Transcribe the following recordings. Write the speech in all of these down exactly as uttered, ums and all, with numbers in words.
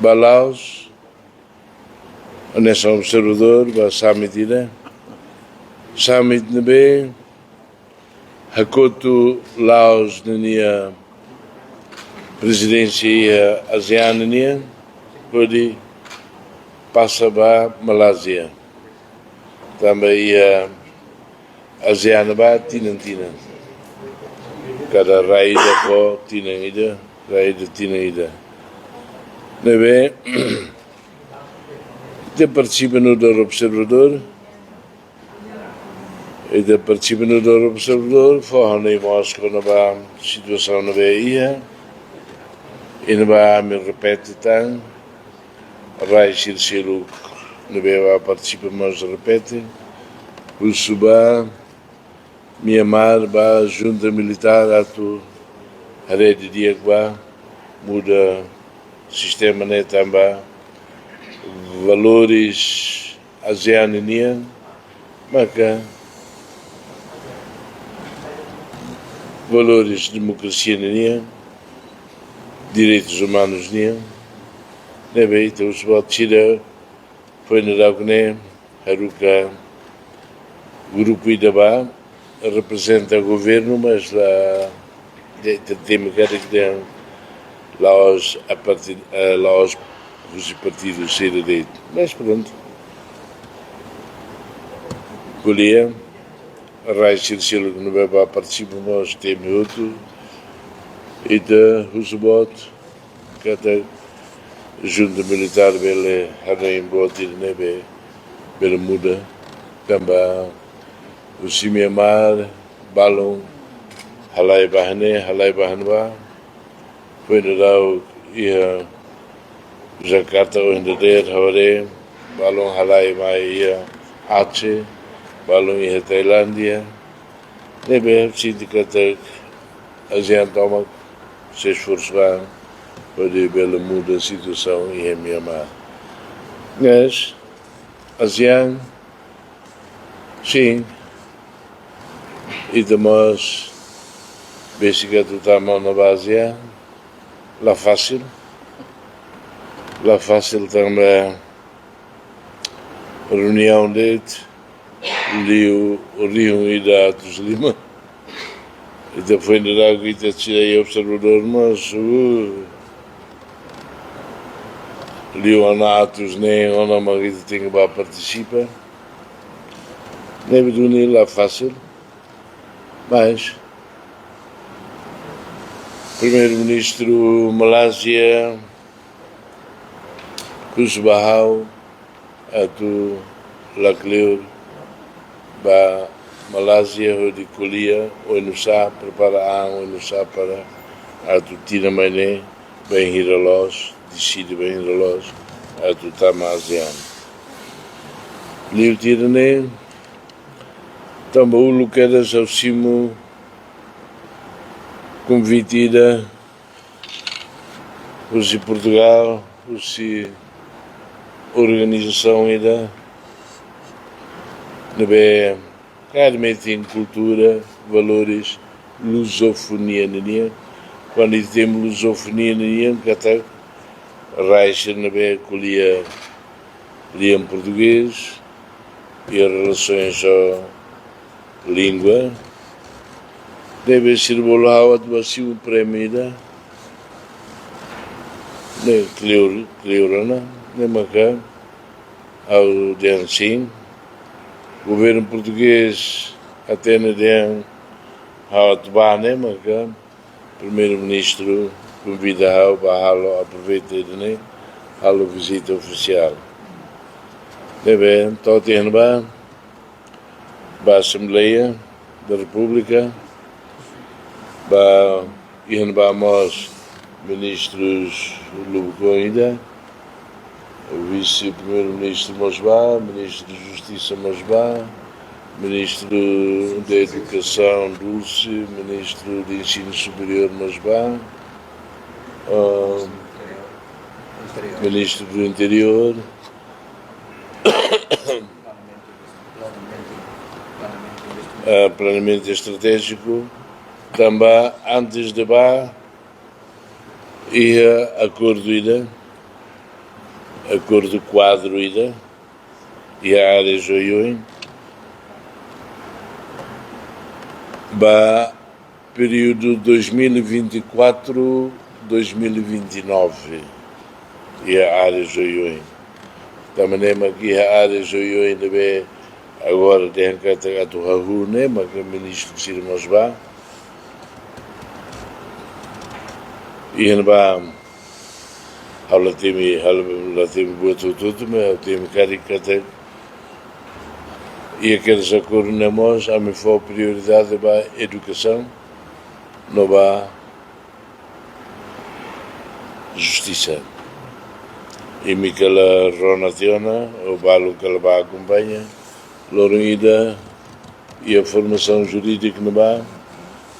ba Laos, hanesan observadór ba summit ida. Summit ne'ebé hakotu Laos ninia prezidénsia iha ASEAN nian, hodi pasa ba Malázia. Tanba iha ASEAN ne'ebá tinan-tinan. Kada rai ida fó tinan ida, rai ida tinan ida. Ne'ebé, ita partisipa nu'udar observadór, ita partisipa nu'udar observadór, fó hanoin mós kona-ba situasaun ne'ebé iha, i ne'ebá ami repete tan, rai sira seluk ne'ebé bá partisipa mós repete, husu ba Myanmar, ba junta militár atu haree didi'ak ba muda sistema ne'e tanba valores ASEAN nian, maka valores demokrasia nian, direitus umanus nian, ne'ebé ita husu ba sira foin daudauk ne'e haruka grupu ida bá reprezenta governu, mas la de, de, temi karik dehan la'ós a partir, eh, la'ós husi partidu sira de'it. Mas prontu. Ko'alia, rai sira seluk ne'ebé bá partisipa mós temi hotu. Ita husu boot katak junta militár bele hanoin boot ida ne'ebé bele muda. Tanba husi Myanmar balun halai ba ne'e, halai ba ne'ebá. Foin daudauk iha Jakarta ohin dadeer ha'u haree balun halai mai iha Aceh, balun iha Tailándia. Ne'ebé sente katak ASEAN tomak sei esforsu an hodi bele muda situasaun iha Myanmar. Mas ASEAN, sin, ita mós besik atu tama ona ba ASEAN, la fasil, la fasil tanba reuniaun de'it liu rihun ida atus lima. Ita foin daudauk ita sira iha observadór mós, uh, liu ona atus neen ona mak ita tenke bá partisipa. Ne'ebé duni la fasil, mas Primeiru-Ministru Malázia husu ba ha'u atu lakleur ba Malázia hodi ko'alia oinsá, prepara an oinsá para atu tinan mai ne'e bainhira loos, deside bainhira loos atu tama ASEAN. Liu tiha ne'e, tanba uluk kedas ha'u simu konvite ida husi Portugál, husi organizasaun ida ne'ebé kaer metin kultura, valores, luzofonia ninian. Kuandu ita temi luzofonia ninian, katak rai sira ne'ebé ko'alia lian portugés, iha relasaun ho língua, ne'ebé sira bolu ha'u atu bá simu prémiu ida, ne'e kleur, kleur ona, ne'e maka ha'u dehan sin. Governu portugés hatene dehan ha'u atu bá ne'e maka Primeiru-Ministru konvida ha'u bá halo, aproveita ida-ne'e, halo vizita ofisiál. Ne'ebé to'o tiha ona bá, bá Assembleia da República, bá iha ne'ebá mós ministrus lubuk oin ida, Vise-Primeiru-Ministru mós bá, Ministru de Justisa mós bá, Ministru da Edukasaun Dulce, Ministru de Ensinu Superiór mós bá, ah, Ministru do Interiór, ah, Planeamentu Estratéjiku, tanba antes de bá, iha akordu ida akordu kuadru ida iha área oioin ba períodu dois mil e vinte e quatro, dois mil e vinte e nove iha área oioin. Tanba ne'e mak iha área oioin ne'ebé agora dehan katak atu hahú ne'e mak ministru sira mós bá. Iha ne'ebá ha'u la temi, ha'u la temi buat hotu-hotu, mas ha'u temi karik katak iha kedas akordu ne'e mós ami fó prioridade ba edukasaun no ba justisa. Imi kala rona tiha ona, ou balu kala bá akompaña, loron ida iha formasaun jurídika ne'ebá,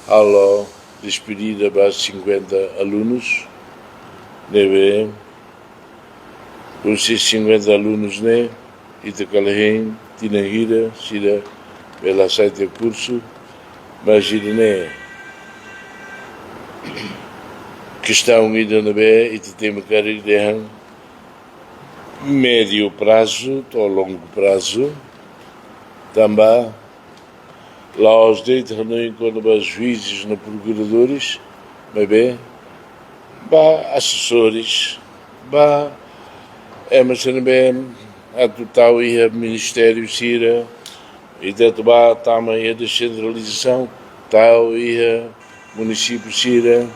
halo despedida ba cinquenta alunus, ne'ebé husi cinquenta alunus ne'e, ita kala hein tinan hira sira bele hasai tiha kursu, mas ida-ne'e kestaun ida ne'ebé ita temi karik dehan médiu prazu to'o longu prazu, tanba la'ós de'it hanoin kona-ba juízes no prokuradores, maibé ba asesores, ba ema sira ne'ebé atu tau iha ministériu sira, ita atu bá tama iha desentralizasaun, tau iha munisípiu sira,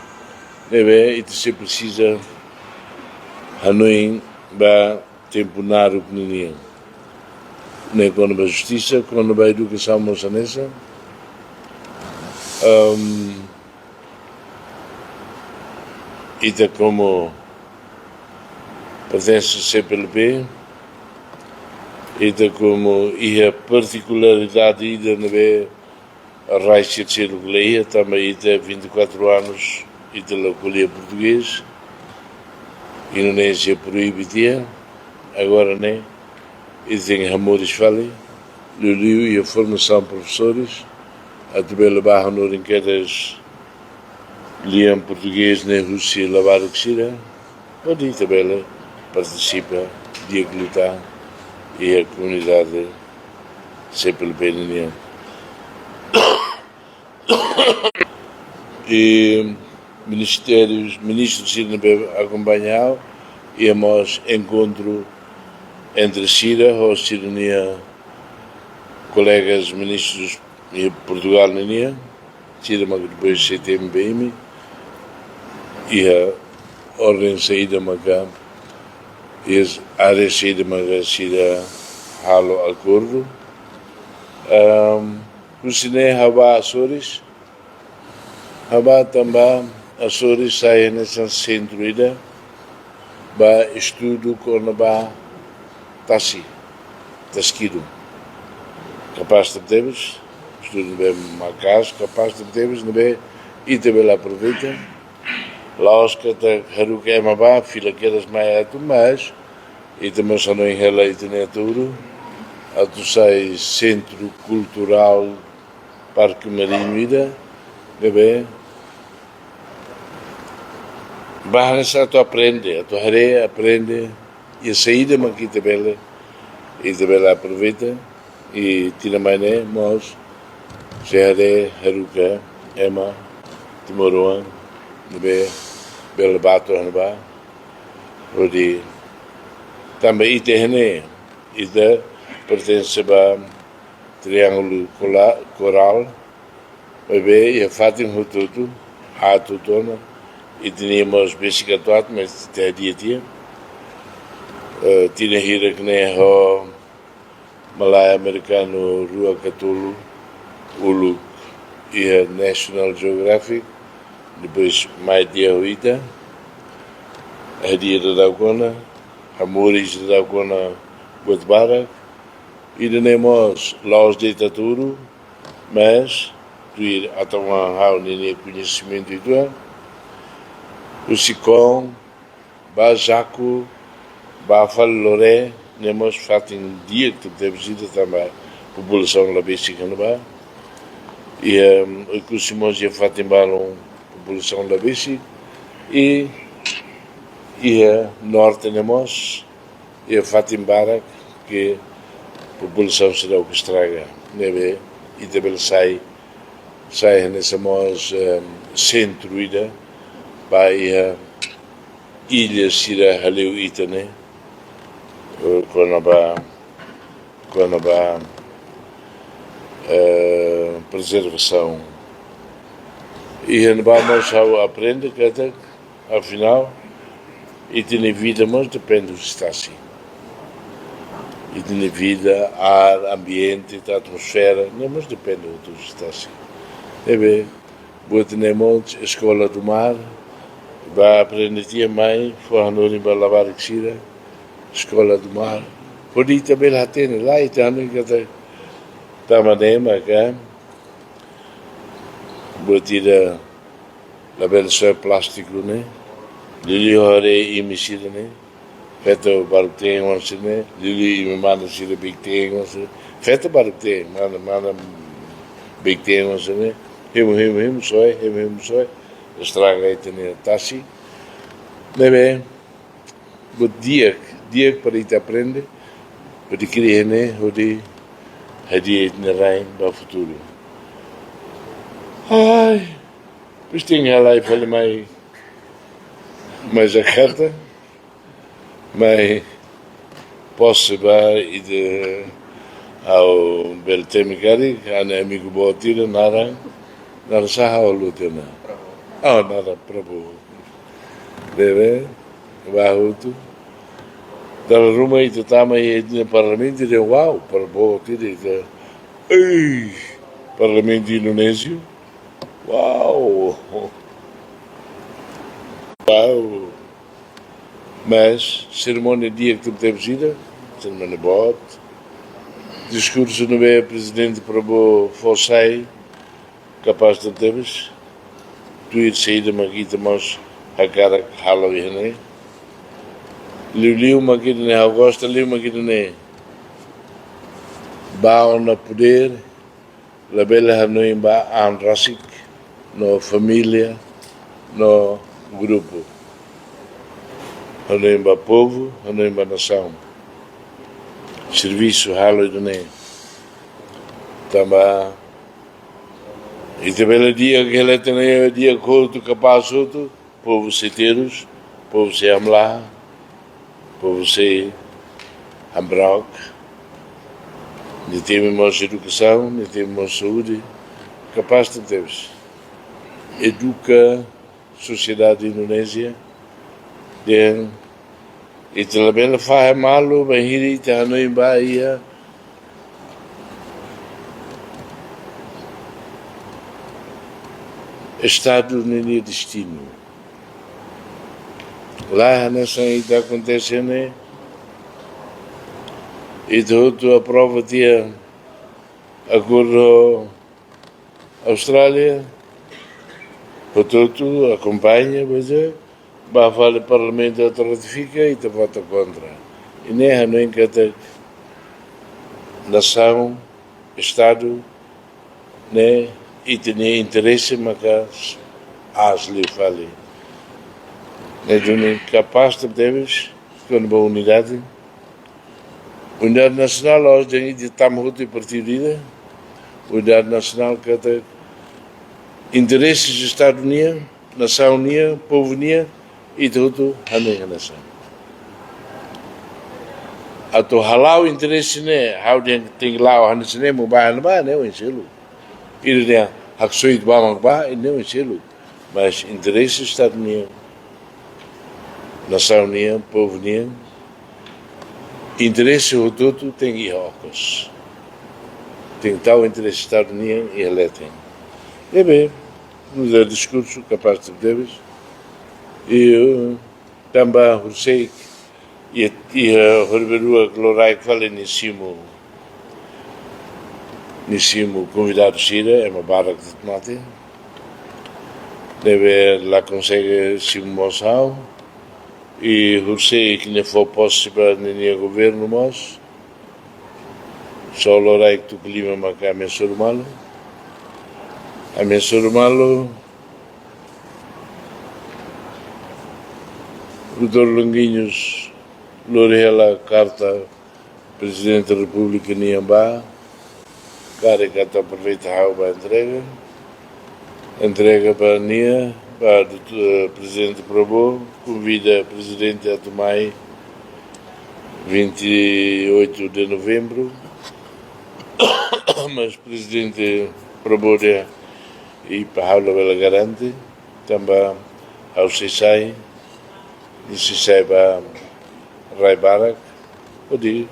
ne'ebé ita sei presiza hanoin ba tempu naruk ninian. Ne'e kona-ba justisa, kona-ba edukasaun mós hanesan. Ahm, ita komu pertense C P L P, ita komu iha partikularidade ida ne'ebé rai sira seluk la iha, tanba ita vinte e quatro anos ita la ko'alia portugés, Indonézia proibe tiha, agora ne'e ita tenke hamoris fali, liuliu iha formasaun profesores, atu bele bá hanorin kedas lian portugés ne'e husi labarik sira, hodi ita bele partisipa di'ak liután iha komunidade C P L P nian. I ministériu, ministru sira ne'ebé akompaña ha'u, iha mós enkontru entre sira ho sira-nia kolegas ministrus iha Portugal ninian, sira mak depois sei temi ba imi, iha orden saida maka, iha área saida maka sira halo akordu. Ahm, husi ne'e ha'u bá Açores, ha'u bá tanba Açores sai hanesan sentru ida ba estudu kona-ba tasi, taskidu. Kapás tebetebes, estudu ne'ebé maka'as, kapás tebetebes, ne'ebé ita bele aproveita. La'ós katak haruka ema bá, fila kedas mai atu, mas ita mós hanoin hela ita-nia Ataúru atu sai sentru kulturál, parke mariñu ida, ne'ebé bá hanesan atu aprende, atu haree, aprende, i saida mak ita bele, ita bele aproveita, i tinan mai ne'e mós sei haree, haruka ema timoroan ne'ebé bele bá to'o iha ne'ebá, hodi tanba ita iha ne'e, ita pertense ba Triángulu Kola-, Korál, maibé iha fatin hotu-hotu, aat hotu ona, ita-nia mós besik atu aat, mas ita hadi'a tiha. Eh, tinan hirak ne'e ho malae amerikanu rua ka tolu uluk iha National Geographic, depois mai tiha ho ita, hadi'a daudauk ona, hamoris daudauk ona buat barak, ida-ne'e mós la'ós de'it Ataúru, mas tuir atan-oan ha'u ninia koñesimentu uitoan, husi Koon ba Jaco, ba fali Loré, ne'e mós fatin di'ak tebetebes ida tanba populasaun la besik iha ne'ebá. Iha, em, Oekusi mós iha fatin balun populasaun la besik. I iha norte ne'e mós, iha fatin barak ke populasaun seidauk estraga. Ne'ebé ita bele sai, sai hanesan mós, em, sentru ida ba iha illa sira hale'u ita ne'e, eh, kona-ba, kona-ba, eh, prezervasaun. Iha ne'ebá mós ha'u aprende katak, afinál, ita-nia vida mós depende husi tasi. Ita-nia vida, ar, ambiente, atmosfera, ne'e mós depende husi tasi. Ne'ebé, buat ne'e mós Escola do Mar, ba aprende tiha mai, fó hanorin ba labarik sira, Escola do Mar. Hodi ita bele hatene, lae ita hanoin katak tama ne'e maka buat ida labele soe plástiku ne'e, liuliu haree imi sira ne'e, feto baruk-teen oan sira ne'e, liuliu imi mana sira beik-teen oan sira ne'e, feto baruk-teen, mana, mana beik-teen oan sira ne'e, hemu, hemu, hemu, soe, hemu, hemu, soe, estraga ita-nia tasi. Ne'ebé, buat di'ak, di'ak para ita aprende, para ita kria ne'e, hodi hadi'a ita-nia rain ba futuru. Ai, depois tenke halai fali mai, mai Jakarta, mai pose ba ida ha'u bele temi karik, ha'u-nia amigu boot ida naran, naran sá ha'u haluha tiha ona. Ah, naran Prabowo. Ne'ebé, ba hotu. Dala ruma ita tama iha ita-nia parlamentu, ita, uau, Prabowo ida, ita, ei, Parlamentu Indonézia. Uau! Uau! Mas serimónia di'ak tebetebes ida, serimónia boot. Diskursu ne'ebé Prezidente Prabowo fó sai, kapás tebetebes. Tuir saida mak ita mós hakarak halo iha ne'e. Liuliu mak ida-ne'e, ha'u gosta liu mak ida-ne'e. Ba ona podér, labele hanoin ba an rasik, no família, no grupu. Hanoin ba povu, hanoin ba nasaun. Servisu halo ida-ne'e. Tanba ita bele di'ak iha leten ne'e, di'ak hotu, kapás hotu, povu sei terus, povu sei hamlaha, povu sei hambrauk. Nia temi mós edukasaun, nia temi mós saúde, kapás tebetebes. Eduka sosiedade Indonézia, dehan ita labele fahe malu, bainhira ita hanoin ba iha Estadu ninia destinu. Lae hanesan ita akontese ne'e, ita hotu aprova tiha akordu Austrália, hotu-hotu akompaña, pois é, ba fali Parlamentu atu ratifika, ita vota kontra. I ne'e hanoin katak nasaun, Estadu, ne'e ita-nia interese maka aas liu fali. Ne'e duni kapás tebetebes, kona-ba unidade. Unidade nasionál, la'ós dehan ita tama hotu iha partidu ida. Unidade nasionál katak interese Estadu nian, nasaun nian, povu nian, ita hotu hanoin hanesan. Atu hala'o interese ne'e, ha'u dehan tenke la'o hanesan ne'e, mak ba, ba, ne'e oin seluk. Ida dehan haksoit ba mak ba, ne'e oin seluk. Mas interese Estadu nian, nasaun nian, povu nian, interese hotu-hotu tenke iha okos. Tenke tau interese Estadu nian iha leten. Ne'ebé, nu'udar diskursu kapás tebetebes. I, eh, tanba horiseik, i, i, eh, horibainrua loraik fali nia simu, nia simu konvidadu sira, ema barak de'it mate. Ne'ebé la konsege simu mós ha'u. I horiseik nia fó pose ba ninia governu mós. Só loraik tuku lima maka ami hasoru malu. Ami hasoru malu. Doutór Longuinhos Lori hela karta Prezidente Repúblika nian ba, karik atu aproveita ha'u ba entrega. Entrega ba nia, ba doutór, eh, Prezidente Prabowo, konvida Prezidente atu mai vinte e oito de novembro. Mas Prezidente Prabowo dehan, i para ha'u labele garante, tanba ha'u sei sai, nia sei sai ba rai barak, hodi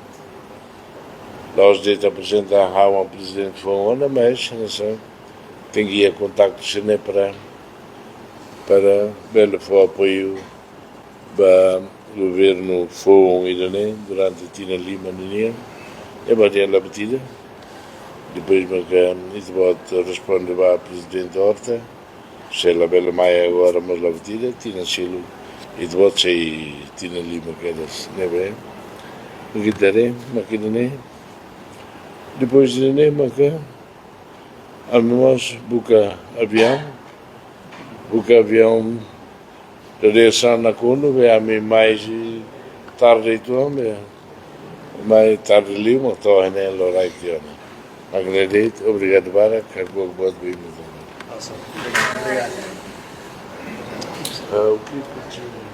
la'ós de'it apresenta ha'u ho prezidente foun ona, mas hanesan tenke iha kontaktu sira-ne'e para, para bele fó apoiu ba governu foun ida-ne'e durante tinan lima nian. Ne'ebé dehan la buat ida. Depois maka ita-boot responde ba Prezidente Horta. Se labele mai agora, mas la buat ida, tinan seluk ita-boot sei tinan lima kedas, ne'ebé. Mak ita haree, mak ida-ne'e. Depois ida-ne'e, maka ami mós buka aviaun, buka aviaun, dadeer-saan nakonu, be ami mai tarde uitoan, be mai tarde liu, mak to'o iha ne'e loraik tiha ona. Mak ne'e de'it, obrigadu barak, ha'u boot ba imi. Obrigadu. Ah, o que que tinha?